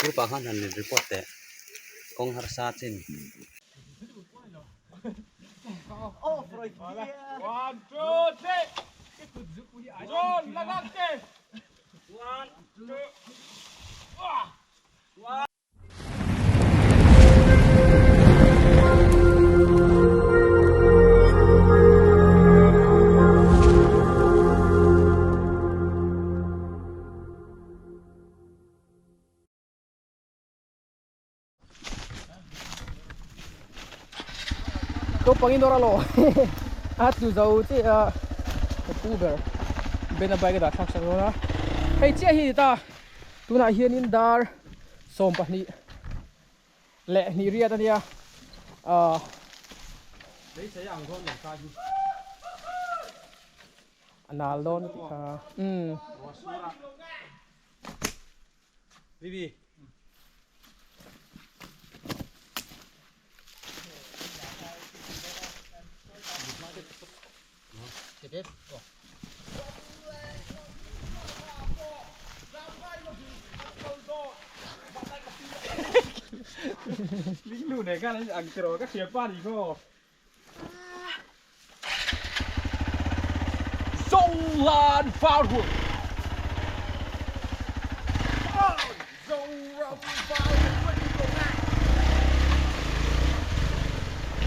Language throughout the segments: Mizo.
Group ah khan han report teh kawng harsa chin. Naupang in awr a lo a tlu zo chiah a ka pu ber Ben a bike a dah thlak sak dawn a hei chiah hi a ni ta tunah hianin dar 12 leh hnih riat a nia ahh a nal dawn a tih kha umm.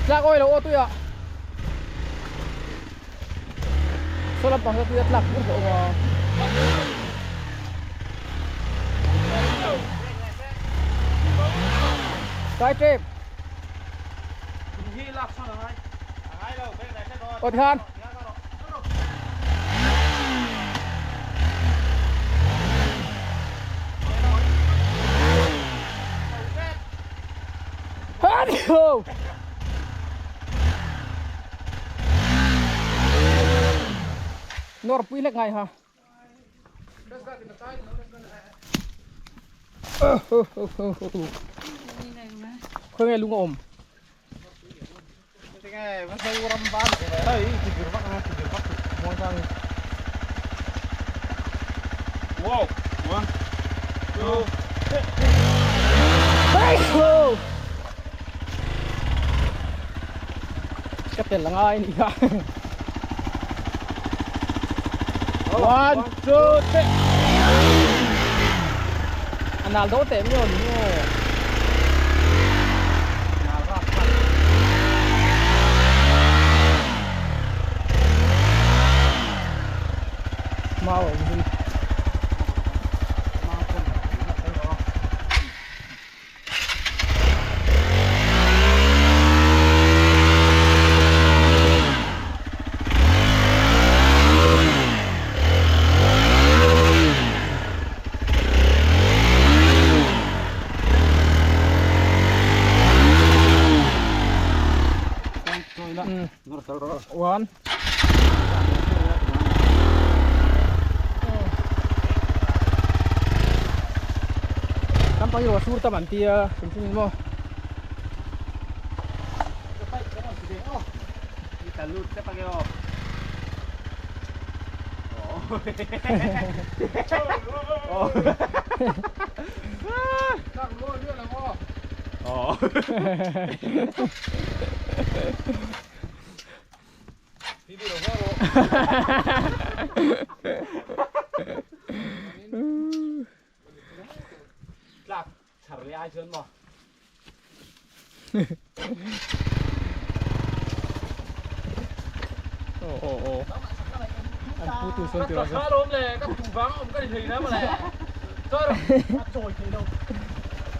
Tlak awi lo aw tuiah saw lampang hi tuia tlak bur a awm a. Kai tep. Aw tikhan. Nawr pui hlek ngai ha. Khawi nge lung a awm? Ka tel a ngai a nih kha. One, two, three. A nal dawn teh miau ni maw. Mau awm zui. One. Kan pang hi sur tam an tia hrim hrim in maw.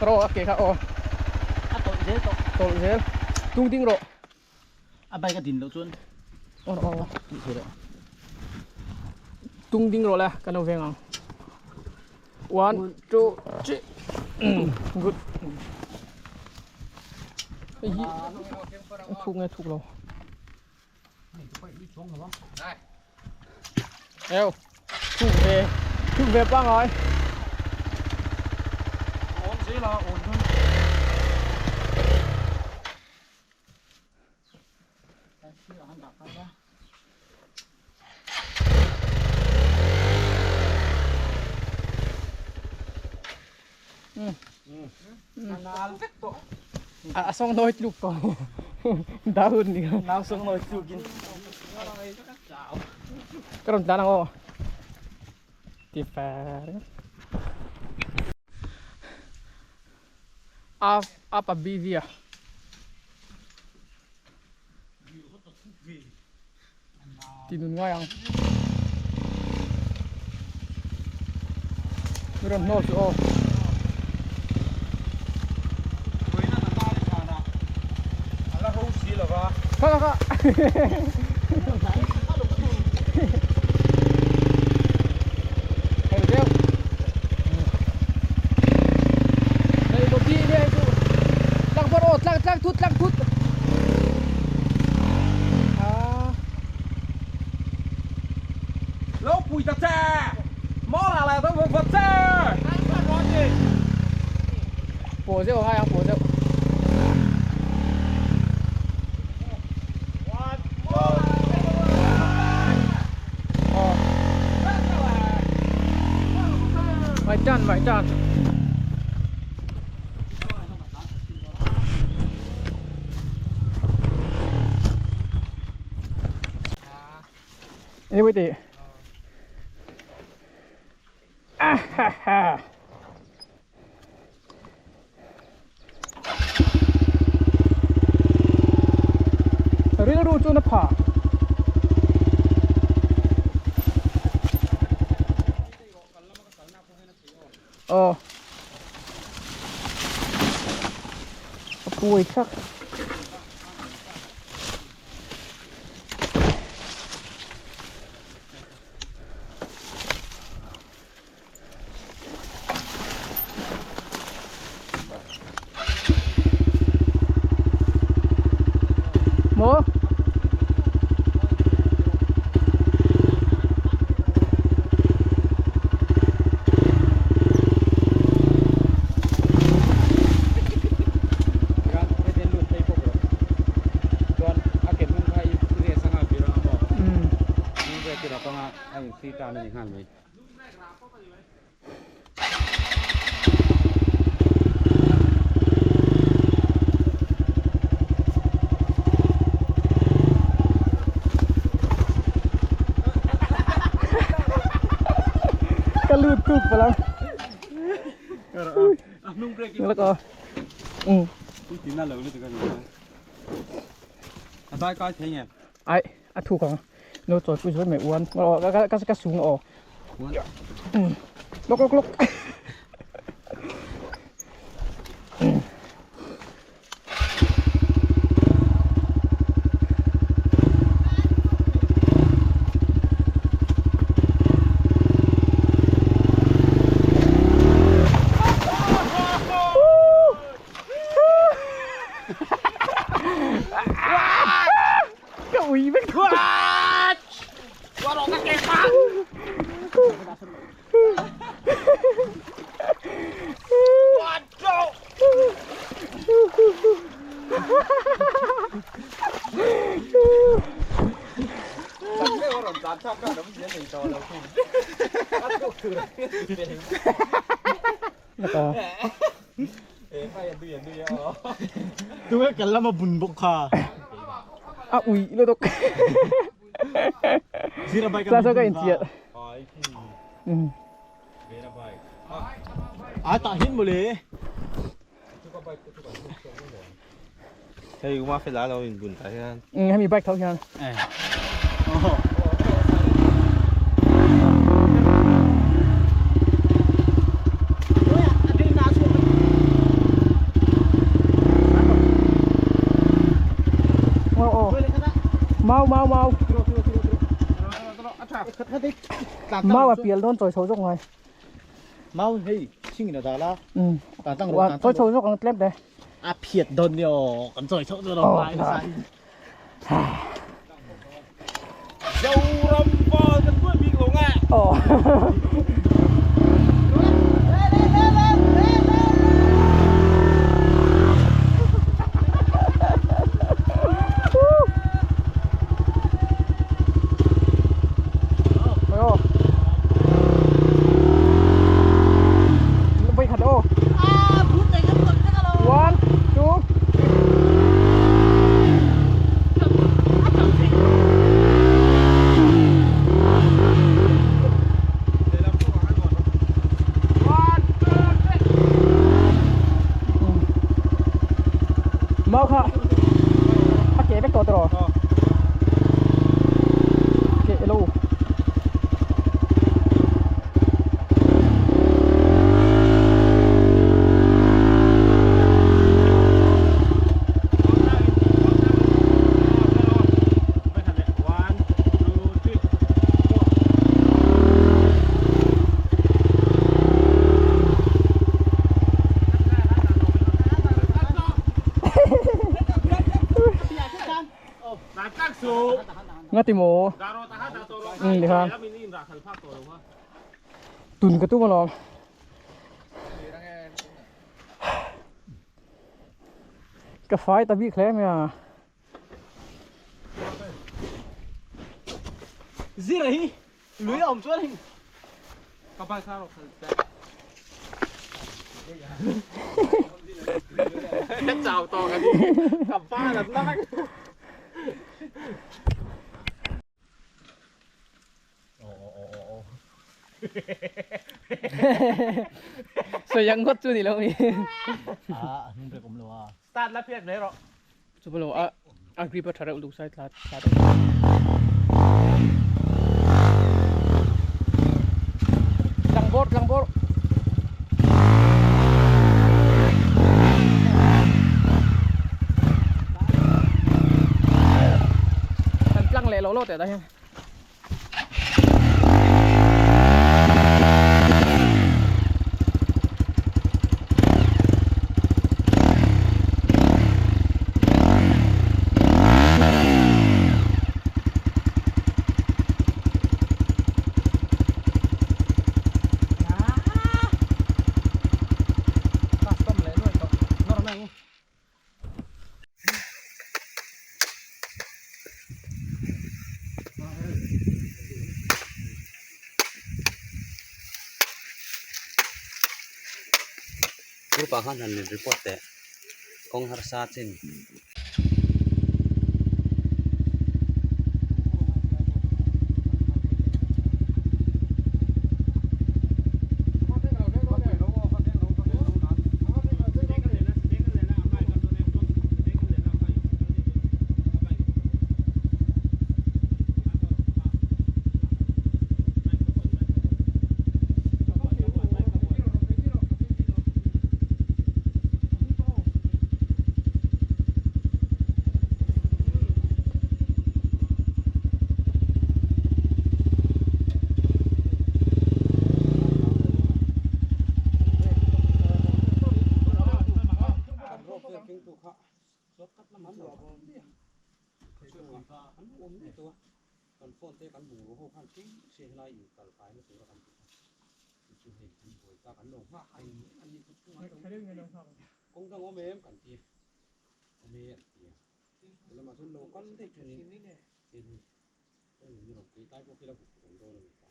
Ro a ke kha aw a tawlh zel tawh tawlh zel tung ding rawh a bike a din loh chuan aw aw tih theih loh tung ding rawh le kan lo veng ang one two three good hei hi a thuk nge thuk lo eo thuk ve thuk ve pangai A song noi tluk ko. Dahun ni. Nau song noi tluk in. Ka rawn tlan ang aw. Ti fer. A apa BV a. Ti nun ngai ang. Mi rawn hnawl chu aw. Kha kha kha. Hei deuh. Hei bawbi nia hei chu. Tlang bawr aw tlang tlang thut tlang thut. Ah. Lo pui ta che. Mo la la ta va che. Pawh zeuh a ngai ang pawh zeuh. Vai tan vai tan. Anyway, thì ah ha ha. Rilru chu na pha. Aw. A puai thak. Maw? Ka lut tuk palang. Lak aw. Ai, a thuk ang. No chawi pui zuai mai uan. Ka ka sung aw. Lok lok lok. Ka ui vek. Tunge kal lama bun bawk kha. A ui lutuk. Zira bike Sa ka inchiat. A tah hin mawle. Hei uma fel a lo in bun tah hian. Hemi bike tho hian. Mau mau mau. Mau a pial dawn chawi chho zawk ngai. Mau hei thing in a dah la. Tan tang rawh chawi chho zawk ang tlem te. A phiat dawn ni aw kan chawi chho chu lo ngai nasa in. Zoram val kan buai bik lo nge. Aw. Ngati maw? Umm tikhan tun ka tum alawm. Ka fai ta bik hle mai a. Zira hi lui a awm chuan hei ka bike kha rawh khalh teh. Ka chau tawh ka ni ka ban an nak. Sawi ang ngawt chu ni lo mi. A hnung brake awm lo a. Start la phiat mai rawh. Chu pawh lo a a grip a tha reuh luh sai tla tla deuh. Tlang bawr tlang bawr. Kan tlang leh lo lo teh dah hian. Group ah khan han in report teh kawng harsa chin. Kan phone te kan bungraw ho khan tlem se helai in kal kai na tura kan tih kha chu chu hei kan buai ta kan lo nghak reng an ni chu kawng dang awm em kan ti awm e an ti a lamah chuan lo kal daih chuan in in kawng ni lo kei tlai pawh khi la hup reng dawn a ni ta.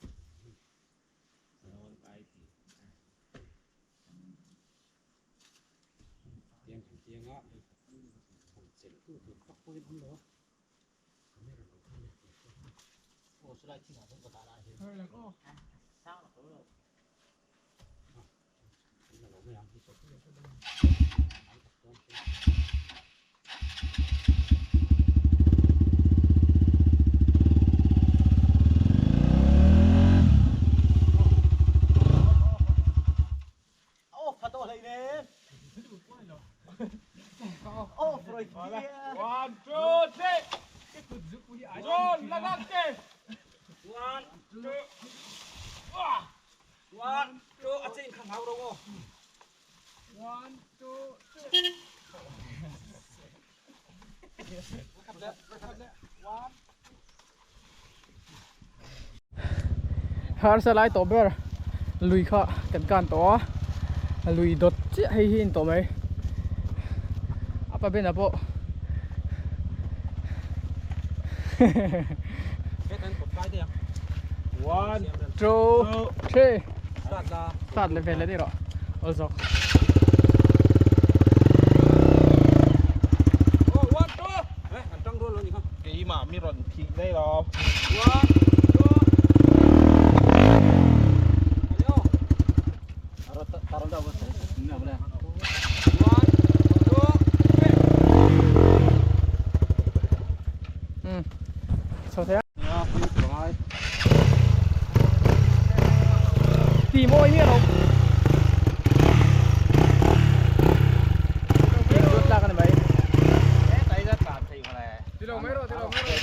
Tiang kan tiang a han chelh tu tur tak pawhin awm lo a. Harsa lai tawh ber lui kha kan kan tawh a lui dawt chiah hei hi a ni tawh mai a pa bena pawh one two three start leh vel leh daih rawh awl zawk. Keimah mi rawn thih daih lo. Chho thei a. Ti mawi miah lo. Ti chuan tlak a ni mai. Ti lo mai rawh, ti lo mai rawh.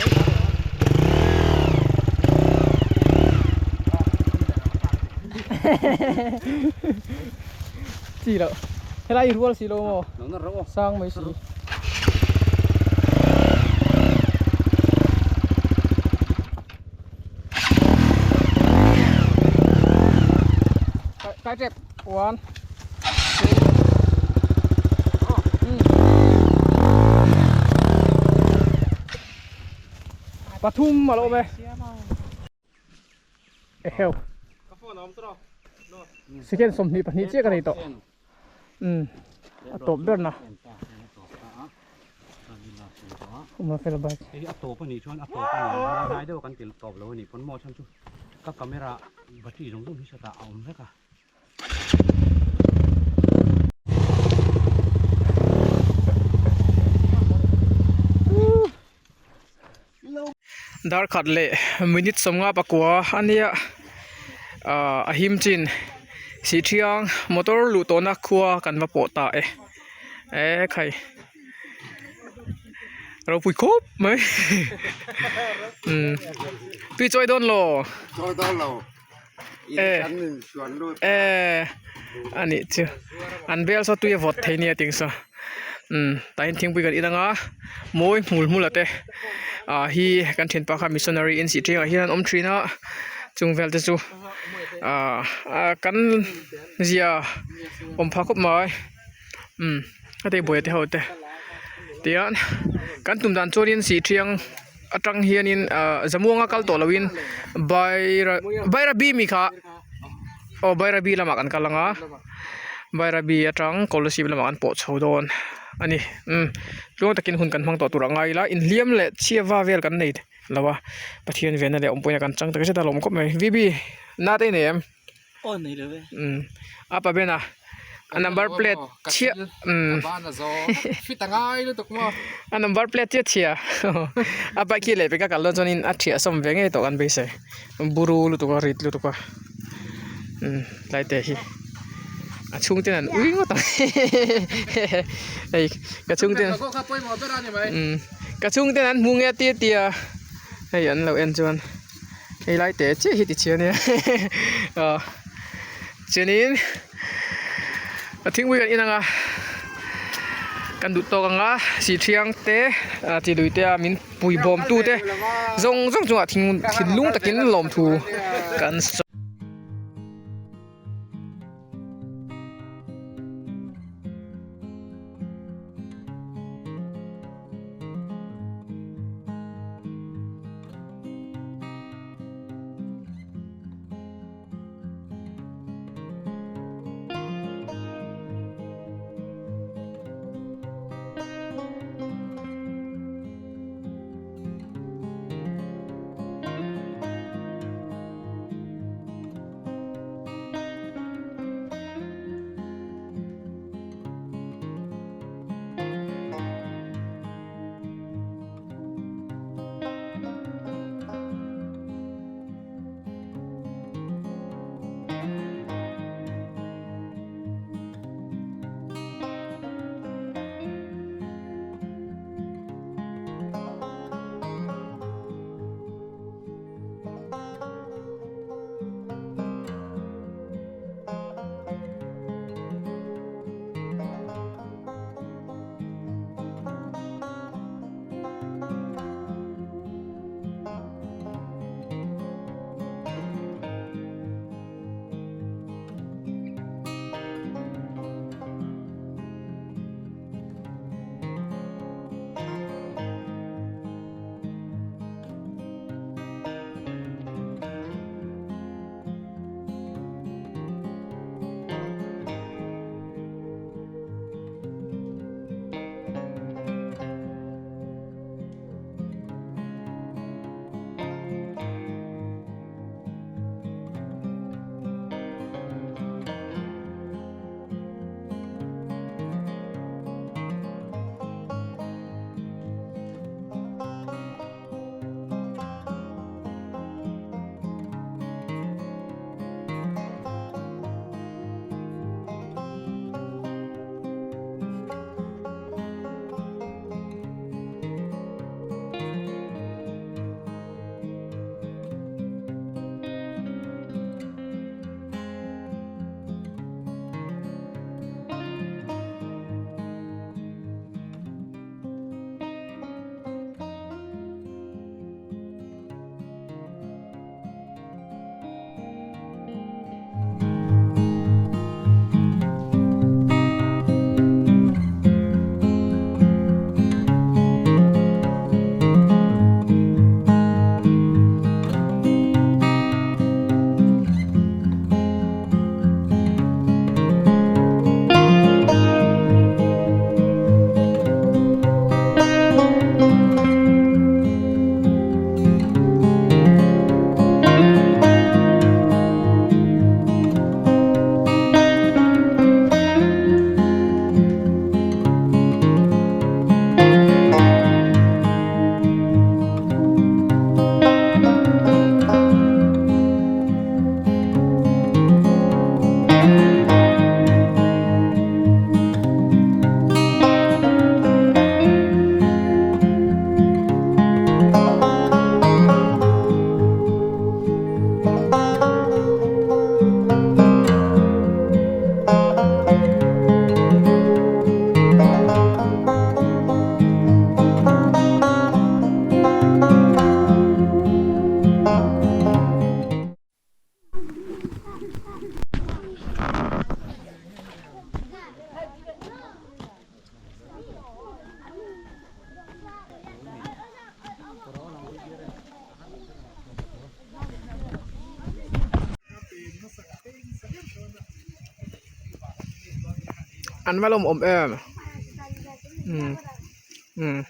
Chi lo. Helai i rual si lo maw? Sang mai si. Tlai tep. One. Pathum a lo awm e. Eheu. Second 22 chiah ka nei tawh. Um a tawp ber na. Uma fel bike. Hei a tawp anih chuan a tawp a ni a hnai deuh kan ti tawp lo anih pawn maw chhan chu ka camera battery zawng zawng hi satah a awm vek a. Dar khat leh minute 59 a nia ah a him chin Sihthiang motor luh tawhna khua kan va pawh ta e ekhai ropui khawp mai umm tui chawi dawn law e e a nih chu an bel saw tui a vawt thei nia ting saw umm tah hian thingpui kan in ang a mawi hmul hmul a te ah hi kan thianpa kha missionary in sih tengah hian an awm thin a chung vel te chu ah kan zia awm phah khawp mai umm heti buai te ho te tihian kan tum dan chuanin sih thiang atang hianin ah zamuanga kal tawh loin baira bairabi mi kha aw bairabi lamah kan kal ang a bairabi atang kolasib lamah kan pawh chho dawn a ni umm tluang takin hun kan hmang tawh tur a ngai ila inhliam leh chhiava vel kan nei lo a Pathian venna leh awmpuina kan chang tak zet a lawm khawp mai V B na te i nei em? Aw nei lo e. Umm a pa Ben a a number plate chhiah umm fit a ngai lutuk maw a number plate chiah chhia a bike hi leh pek a kal dawn chuanin a thiah sawm ve ngei tawh kan beisei buru lutuk a rit lutuk a umm tlai te hi a chhungte an ui ngawt ang hei ka chhungte umm ka chhungte an hmu nge tia tia hei an lo en chuan. Hei lai teh chiah hi ti chhia ania ah chuanin a thingpui kan in ang a kan duh tawk ang a sihthiang te ah chi lui te a min pui bawm tu te zawng zawng chungah thinlung takin lawmthu kan sawi. An va lawm awm em umm umm.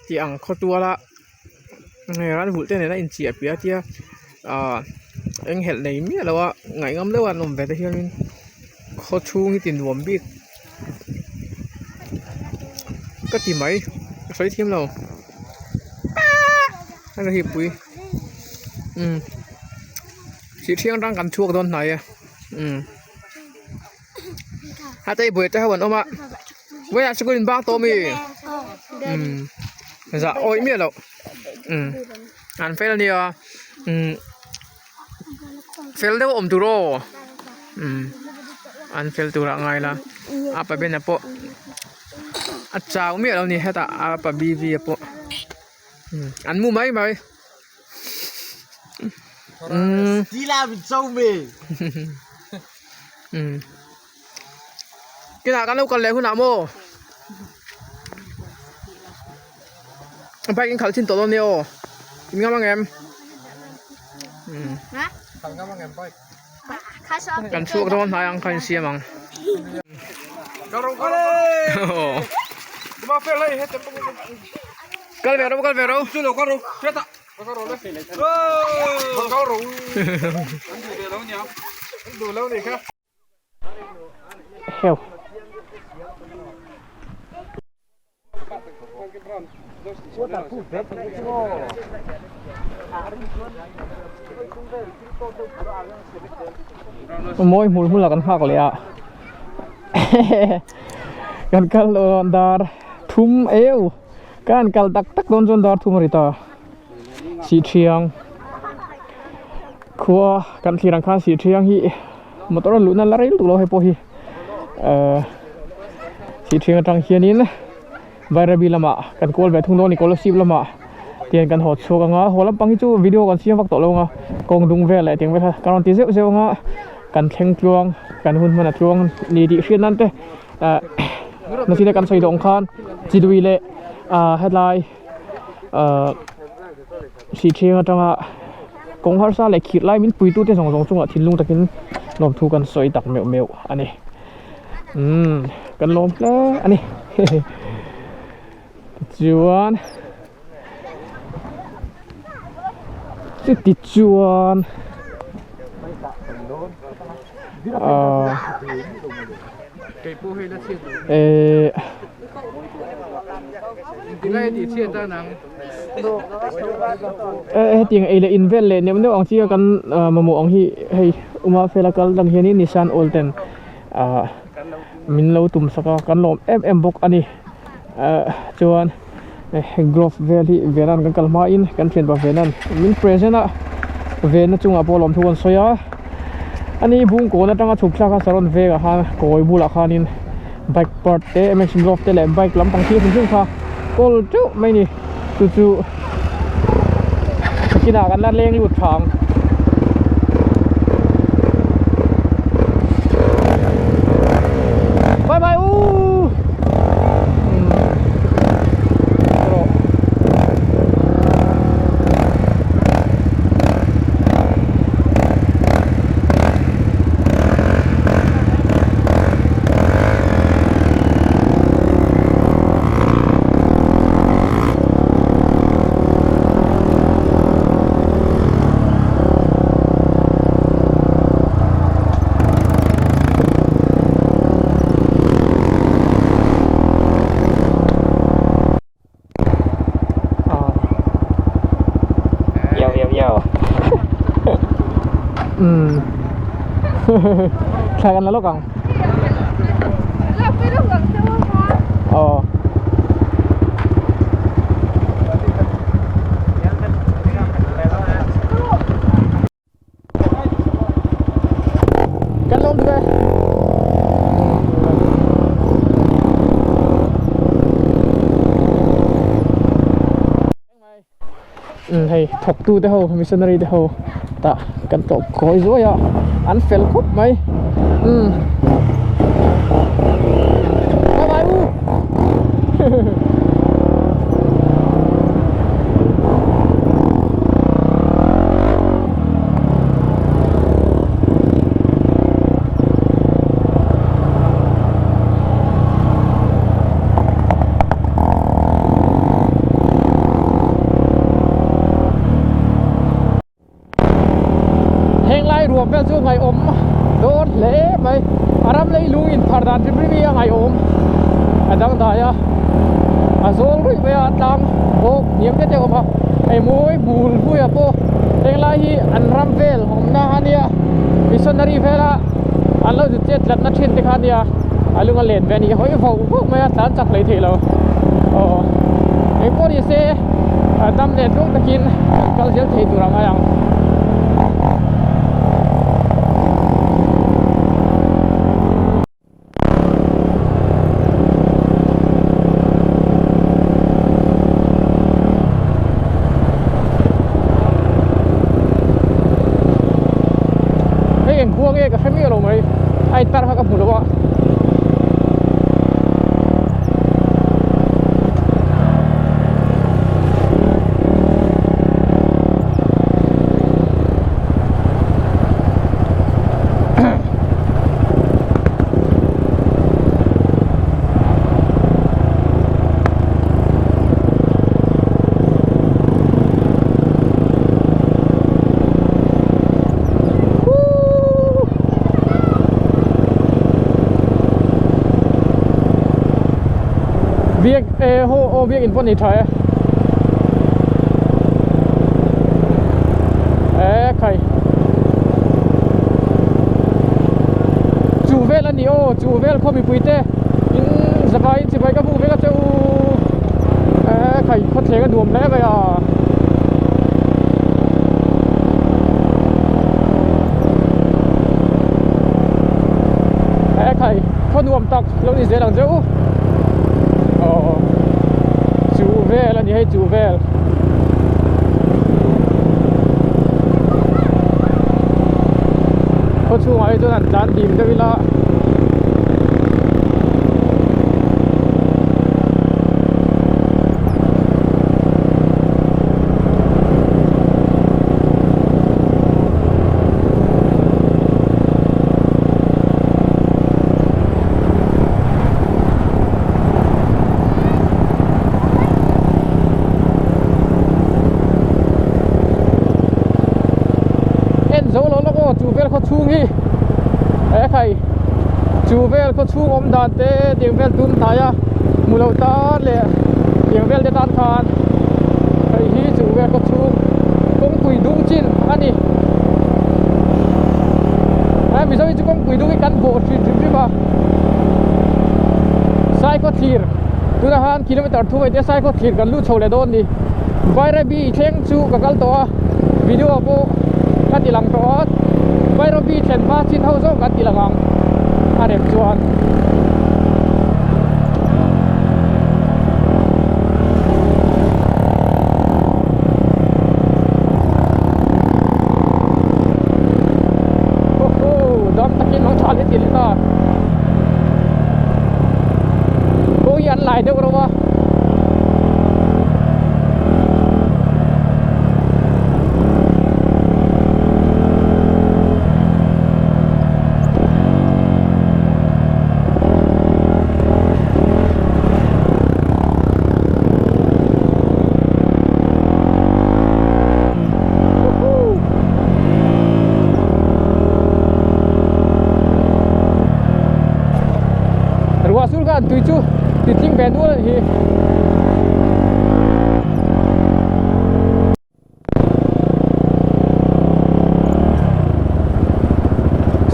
Tih ang khaw tuala hei ran vulh te nena inchiah piah a tia ahh enghelh nei miah lo a ngaihngam deuh a an awm ve te hianin khaw chhung hi ti nuam bik ka ti mai ka sawi thiam lo heng hi pui umm sih thiang atang kan chhuak dawn hnai a umm heta hi buaite ho an awm a vawiinah sikul in bang tawh ami umm zah awih miah loh umm an fel ania umm fel deuh a awm tur aw umm an fel turah a ngai la a pa bena pawh a chau miah lo a ni hetah a pa B V a pawh umm an mu mai mai umm umm kinah kan lo kal leh hunah maw bike in khalh chin tawh dawn nia aw in ngam ang em kan chhuak dawn hnai ang kha in siam ang kal ve ro kal ve ro Heo. Mawi hmul hmul ah kan nghak leh a kan kal dawn dar thum eu kan kal tak tak dawn chuan dar thum a ri ta Sihthiang khua kan thlir ang khan Sihthiang hi motor a luhna la rei lutuk lo hei pawh hi ahh Sihthiang atang hianin Bairabi lamah kan kual ve thung dawn a ni Kolasib lamah tian kan haw chhuak ang a haw lampang hi chu video kan siam vak tawh lo ang a kawng dung vel leh tiang vel kha kan rawn ti zeuh zeuh ang a kan thleng tluang kan hun hman a tluang ni tih hriat nan te ahh nasi te kan sawi dawng khan chidui leh ahh helai. Ahh Sihthiang atanga kawng harsa leh khirh lai min puitute zawng zawng chungah thinlung takin lawmthu kan sawi tak meuh meuh a ni umm kan lawm hle a ni tichuan chutichuan ahh eh. Hetiang ei leh in vel leh neuh neuh ang chi a kan mamawh ang hi hei uma fela kal dan hianin Nissan oil ten ah min lo tum sak a kan lawm em em bawk a ni ah chuan glove vel hi venan kan kal hmain kan thianpa venan min present a venna chungah pawh lawmthu kan sawi a ani bungkawn atanga chhuk thlak a saron vengah khan kawi bulah khanin. Bike part te mx glove te leh bike lampang thil hrim hrim kha kawl teuh mai a ni chu chu kinah kan la leng lut tha ang. Bye bye u rawh. Yo yo yo. Thla kan la lawk ang. Aw. Kan lawm tuk e. Hei thawktu te ho missionary te ho tah kan tlawh kawi zuai a an fel khawp mai umm bye bye u. a dangdai a a zawl ruih mai a tlang bawk hniam te te a awm a hei mawi bul hmuiah pawh henglai hi an ram vel awmna a nia missionary vela an lo zut chet tlatna thin te kha a nia a lung a len ve a ni hawi vauh vauh mai a tlan chak hlei theih lo aw engpawh ni se dam leh tluang takin kan kal zel thei tur a ngai ang. Hei eng khua nge ka hre miah lo mai a intar kha ka hmu lo a. Biak e ho aw biak in pawh nei tha e e khai chu vel a ni aw chu vel khaw mipui te in zavai in chibai ka hmuh vek a che u e khai khawthleng a nuam hle mai a. E khai khaw nuam tak lo ni zel ang che u aw chu vel a ni hei chu vel. Khaw chhungah hi chuan an tlan dim deuh ila. En zo lo lawk aw chu vel khaw chhung hi he khai chu vel khaw chhung awm dan te tiang vel tun hnai a hmu lo tan leh tiang vel te tan khan hei hi chu vel khaw chhung kawngpui dung chin a ni a mizo hi chu kawngpui dung hi kan bawh hrim hrim a saikhaw thlir tunah khan kilometer thu hei te saikhaw thlir kan lut chho leh dawn a ni Bairabi thleng chu ka kal tawh a video ah pawh ka ti lang tawh a Bairabi thlen hma chin ho zawk kan ti lang ang a rem chuan. Dam takin mang tha leh ti leh ta kawng hi an lai deuh reuh a. Ruah sur khan tui chu ti tling ve nual a ni hi.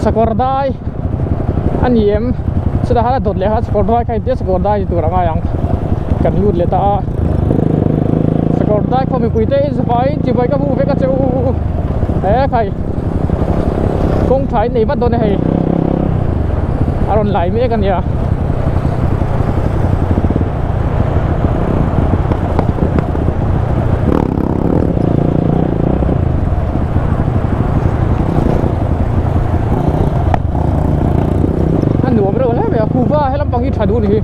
Sakawr dai a ni em chutah khan a dawt leh kha sakawr dai kha engtia sakawr dai ni tur a ngai ang kan lut leh ta a sakawr dai khaw mipui te in zavaiin chibai ka hmuh vek a che u he khai kawng tha in nei vat dawn e hei a rawn lai mek a nia. A nuam reuh hle mai a kuhva he lampang hi tha duh a ni hi.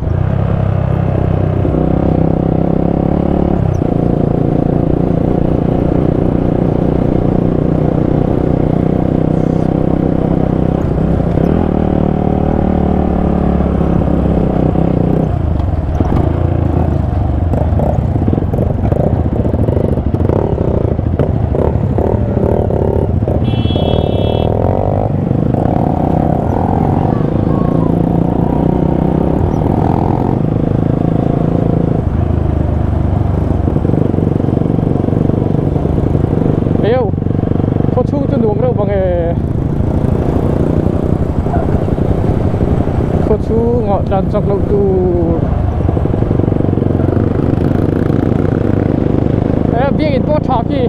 chu nuam reuh vang e. Khaw chhungah tlan chak loh tur. E biakin pawh a tha khi.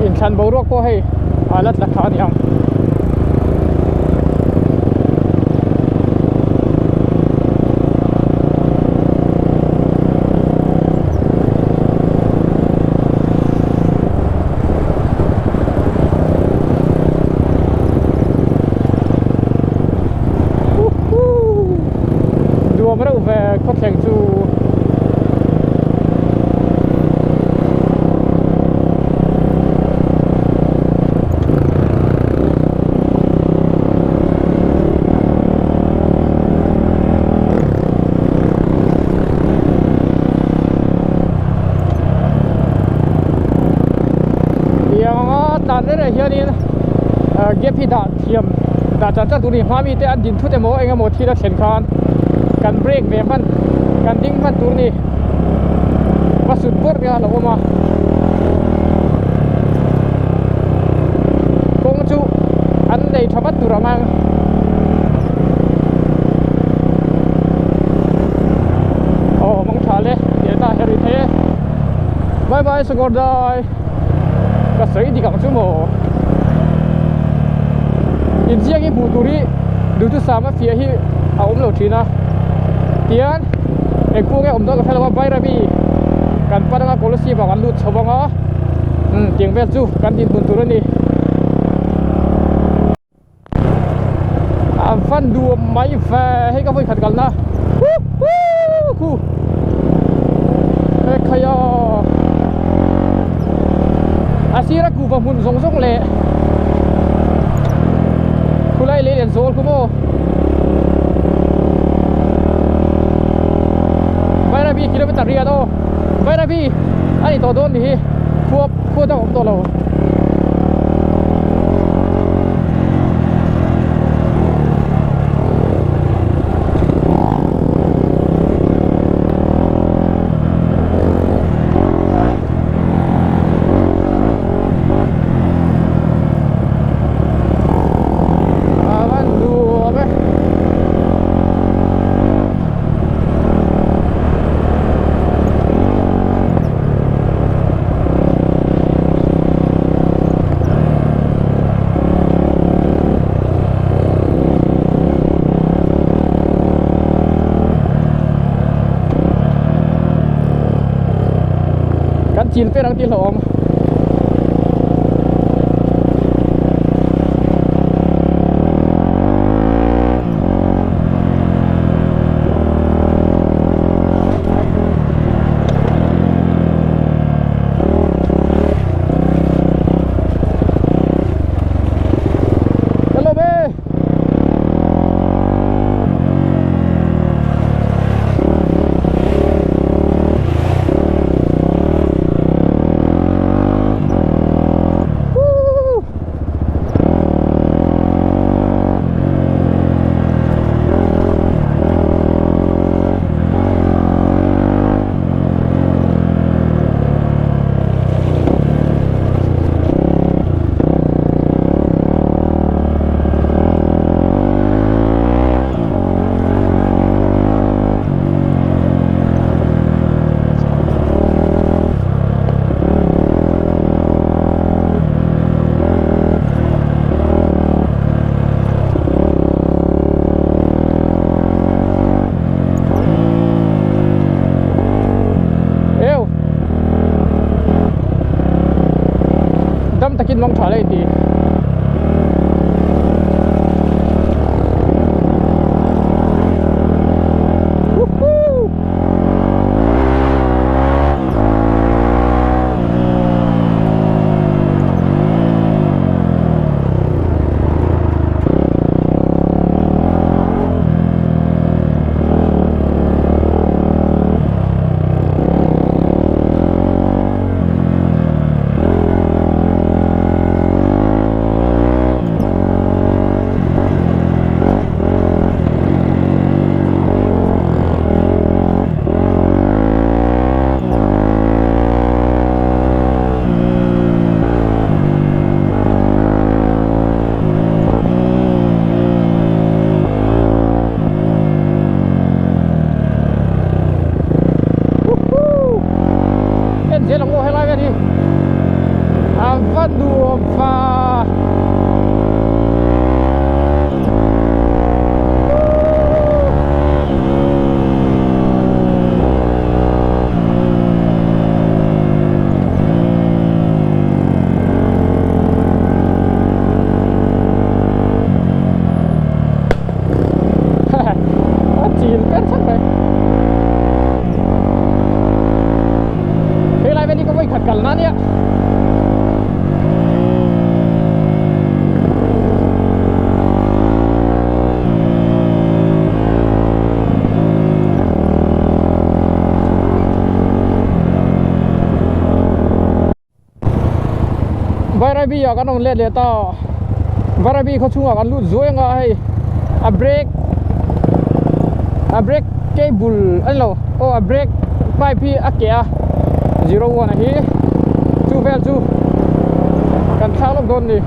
Inthlan boruak pawh hei a la tla tha a ni ang. Nuam reuh ve khawthleng chu. Tiang anga tlan reng reng hianin gap hi dah thiam dah chan chan tur a ni hma mite an din thut emaw eng emaw thil a thlen khan kan brake ve hman kan ding hman tur a ni va sut bawrh te kha a lo awm a kawng chu an nei tha vat tur ang ang. Aw mang tha le tih ta her i thei e bye bye sakawr dai ka sawi dik ang chu maw inziak hi hmuh tur hi duhthusam a fiah hi a awm lo thin a tian engpawh nge awm dawn ka hre lo a Bairabi kan pan anga Kolasib ah kan lut chho vang a umm tiang vel chu kan dinhmun tur a ni. A van nuam mai ve hei ka vawi khat kalna huhuu ekhai a a sira kuhva hmun zawng zawng leh khulai lei lian zawl khu maw Bairabi kilometer riat aw Bairabi a ni tawh dawn ni hi khua khua dang a awm tawh lo. A van nuam e. Kan chil per ang tih hlauhawm. Hello be. Woo! Eu Dam takin mang tha le ti. Woohoo! Bairabi ah kan rawn let leh ta Bairabi khaw chhungah kan lut zuai anga hei a brake a brake cable a ni lo aw a brake pipe hi a keh a 01 a hi chu vel chu kan thlak lawk dawn a ni.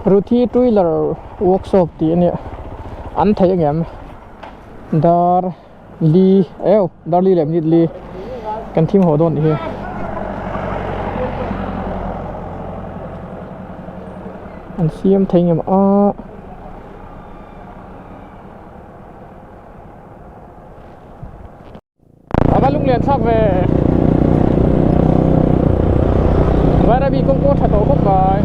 Ruthi two wheeler workshop tih a nia an theih angem dar li eu dar li leh minute li kan thim haw dawn nih hi. An siam thei ngem a. A va lung lian thlak ve. Vairabi kawng pawh a tha tawh khawp mai.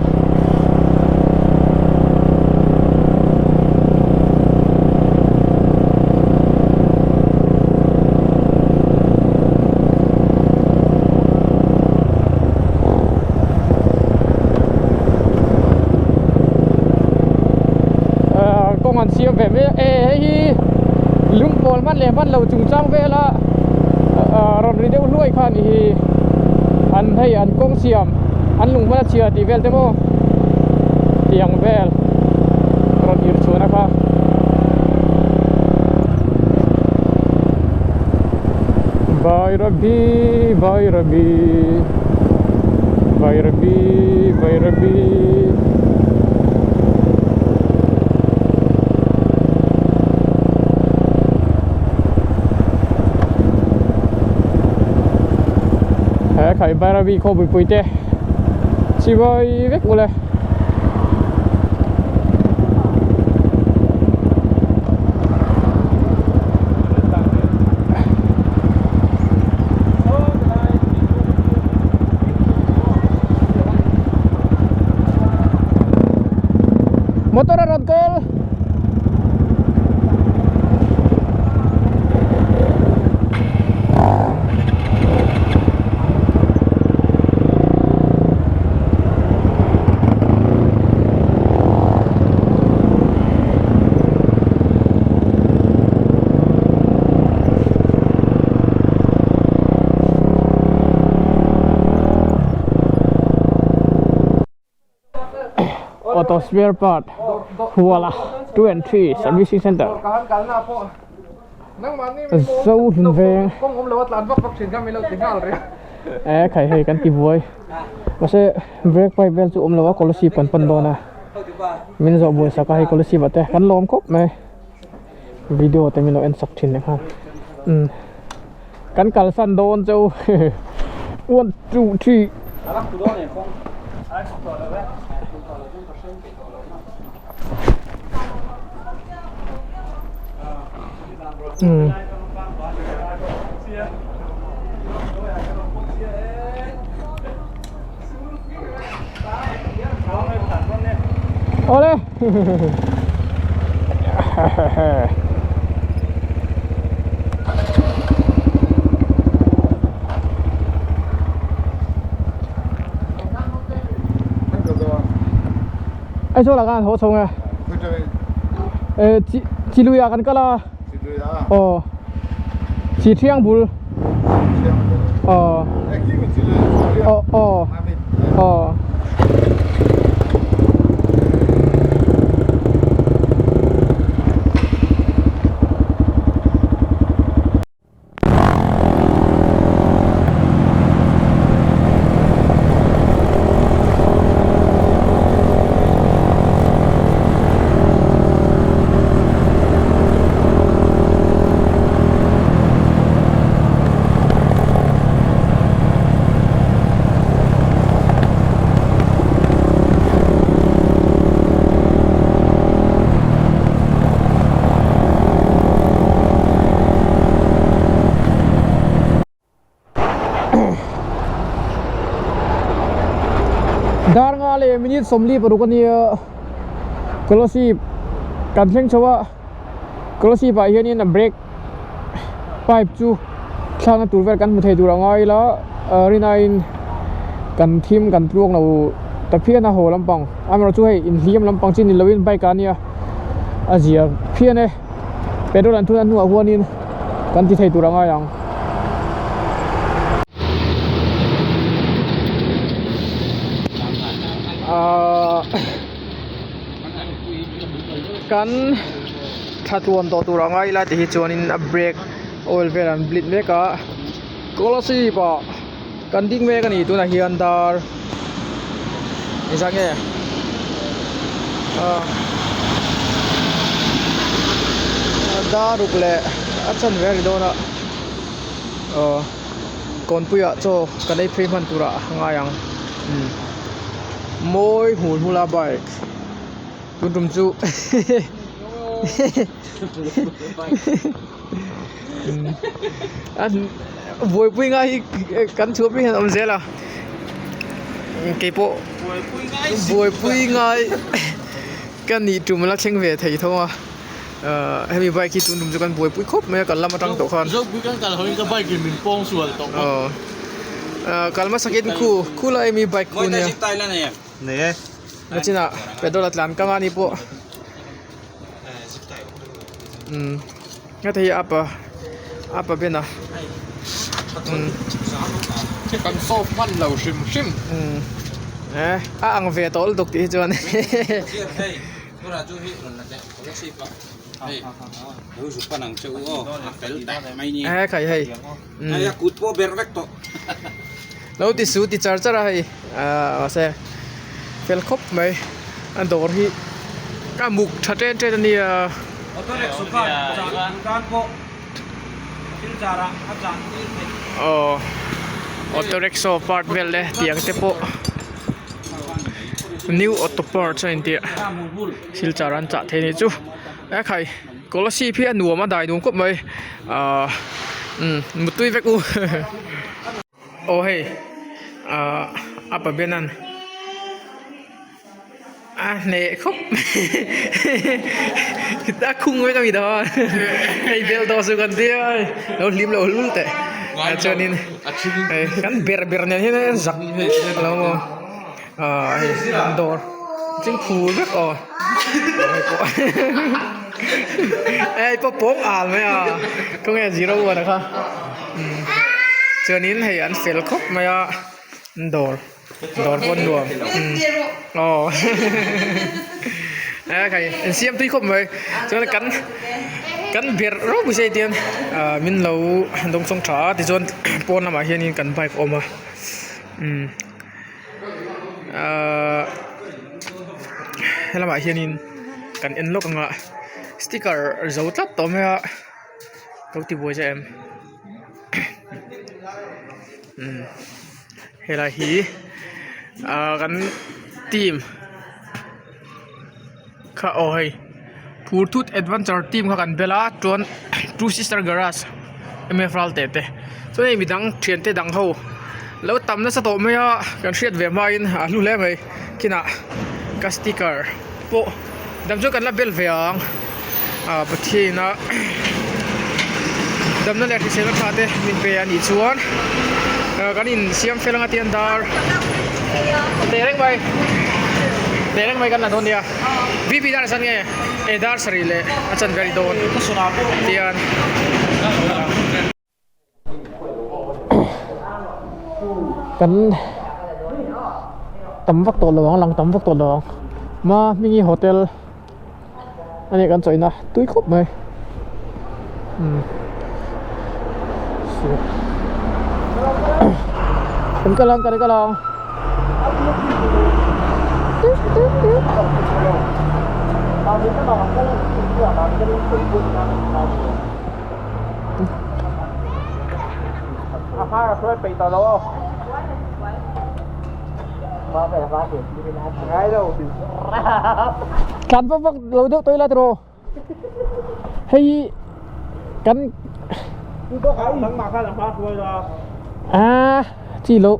Kawng an siam ve mek e hei hi lungpawl hman leh hman lo chungchang vela rawn ri deuh hluai kha ni hi an hei an kawng siam an lung hman a chhia tih vel te maw tiang vel rawn irh chhuahna kha. Bairabi Bairabi Bairabi Bairabi He khai Bairabi khawpui pui te chibai vek ule. Motor a rawn kawl. Auto spare part Huala 2 and 3 servicing center Zo hlun veng e khai hei kan ti buai mahse brake pipe vel chu awm lo a Kolasib kan pan dawn a min zawh buai sak a hei Kolasib ah te kan lawm khawp mai video te min lo en sak thin leh nghal umm kan kalsan dawn cheu 1 2 3 umm awle Aizawl ah khan haw chho nge eh chi lui ah kan kal a aw chi thiang bul aw aw aw aw Dar nga leh minute 46 a nia Kolasib kan thleng chho a Kolasib ah hianin a brake pipe chu thlakna tur vel kan hmu thei tur a ngai ila rinaiin kan thim kan tluang lo. ta phian a haw lampang amaherawh chu hei inhliam lampang chi ni lovin bike ah ania a zia phian e petrol an thun a hnuah huanin kan ti thei tur a ngai ang. Ahh kan thla tluan tawh tur a ngai ila ti hi chuanin a brake oil vel an blit mek a Kolasib ah kan ding mek a ni tunah hian dar engzah nge ah dar ruk leh a chanve a ri dawn a aw kawnpui ah chaw kan ei phei hman turah a ngai ang umm mawi hmul hmul a bike tun tum chu buaipui ngai hi kan chhuah mai hian a awm zel a keipawh buaipui ngai ka nih tum la thleng ve thei tho a ahh hemi bike hi tun tum chu kan buaipui khawp mai a kal lam atang tawh khan aw ahh kal hmasa in khu khu lai ami bike khu nia nachinah petrol a tlan kang a ni pawh. Umm heta hi apa apa ben a umm kan solve hman lo hrim hrim umm eh a ang ve tawh lutuk tih hi chuan eh khai hei umm lo ti su ti char char a hei ah mahse fel khawp mai a dawr hi a muk tha chen chen a nia. Aw auto rickshaw part vel te tiang te pawh new auto parts a inti a silchar an chah thei a nih chu e khai Kolasib hi a nuam a dai nuam khawp mai ahh umm mutui vek u. Aw hei ahh apa Ben-a'n a hneh khawp a khung vek a mi dawn hei bel tawh suh kan tia lo hlim lo lul teh chuanin hei kan ber ber nen hian a zak lo maw ahh hei dawr thing phur vek aw hei pawh hei pawh pawng al mai a khawnge zero one a kha. Chuanin hei an fel khawp mai a dawr dawr pawh an nuam aw e khai an siam tui khawp mai chuan kan kan berh reuh mai se tian ah min lo dawngsawng tha a tichuan pawn lamah hianin kan bike a awm a umm ahh helamah hianin kan en lawk ang a sticker zo tlat tawh mai a. Ka ti buai zet em umm helai hi ah kan team kha aw hei phurthut adventure team kha kan bel a chuan two sister garage M F Ralte te chuan hei midang thiante dang ho lo tam nasa tawh mai a kan hriat ve hmain a hlu hle mai kinah ka sticker pawh dam chu kan la bel ve ang ah Pathian a damna leh hriselna tha te min pe a nih chuan ah kan in siam fel anga tian dar teh reng mai teh reng mai kan la dawn nia V P dar a chan nge e dar sarih leh a chan ve a ni dawn tian. Kan tam vak tawh lo ang lang tam vak tawh lo ang ma hmingi hotel a nih kan chawina tui khawp mai umm kan kal ang kan kal ang. Tlan vak vak lo deuh tawh ila tiraw hei kan a chi loh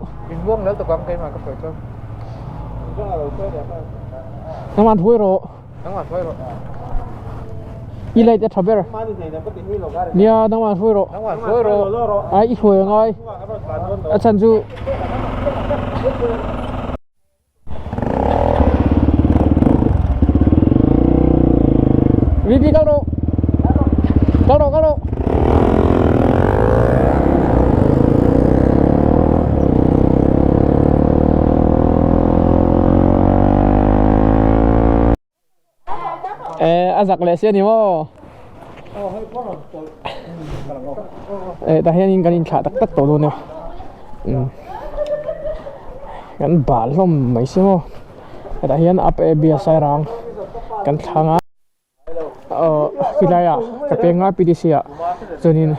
nangmah hruai rawh. I light a tha ber. Nia nangmah hruai rawh. A i hruai angai. A chhan chu. kal rawh kal rawh kal rawh Eh a zak leh si a ni maw eh tah hianin kan inthlah tak tak tawh dawn a umm kan bal hlawm mai si maw hetah hian up a bia sairang kan thlang a aw khilai ah ka peng a P D C ah chuanin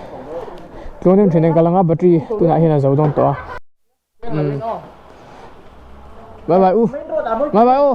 tluangdeuh thin an kal ang a battery tunah hian a zo dawn tawh a. Bye bye u. Bye bye u.